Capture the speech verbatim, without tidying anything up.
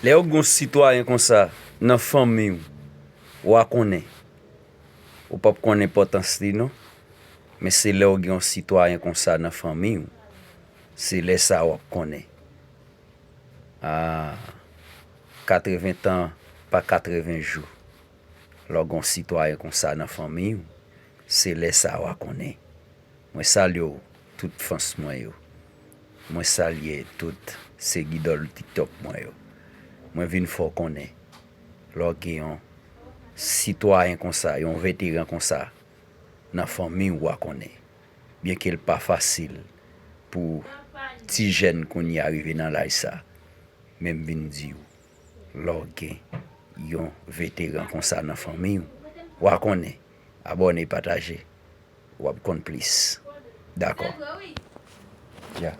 Lè w gen yon sitwayen konsa nan fanmi w, w a konnen. Ou p ap konn enpòtans li non. Men se lè w gen yon sitwayen konsa nan fanmi w, se lè sa a w ap konnen. Ah, katreven tan pa katreven jou. Lè w gen yon sitwayen konsa nan fanmi w, se lè sa a w a konnen. Mwen salye w, tout fans mwen yo. Mwen salye tout segidò TikTok mwen yo. Mwen vin fè w konnen, lè w gen yon sitwayen konsa, yon veteran konsa nan fanmi w, w a konnen. Byenke l pa fasil pou ti jèn kounye a rive nan laj sa, men m vin di w, lè w gen yon veteran konsa nan fanmi w, w a konnen. Abòne, pataje, w ap konn plis. Dakò. Ya.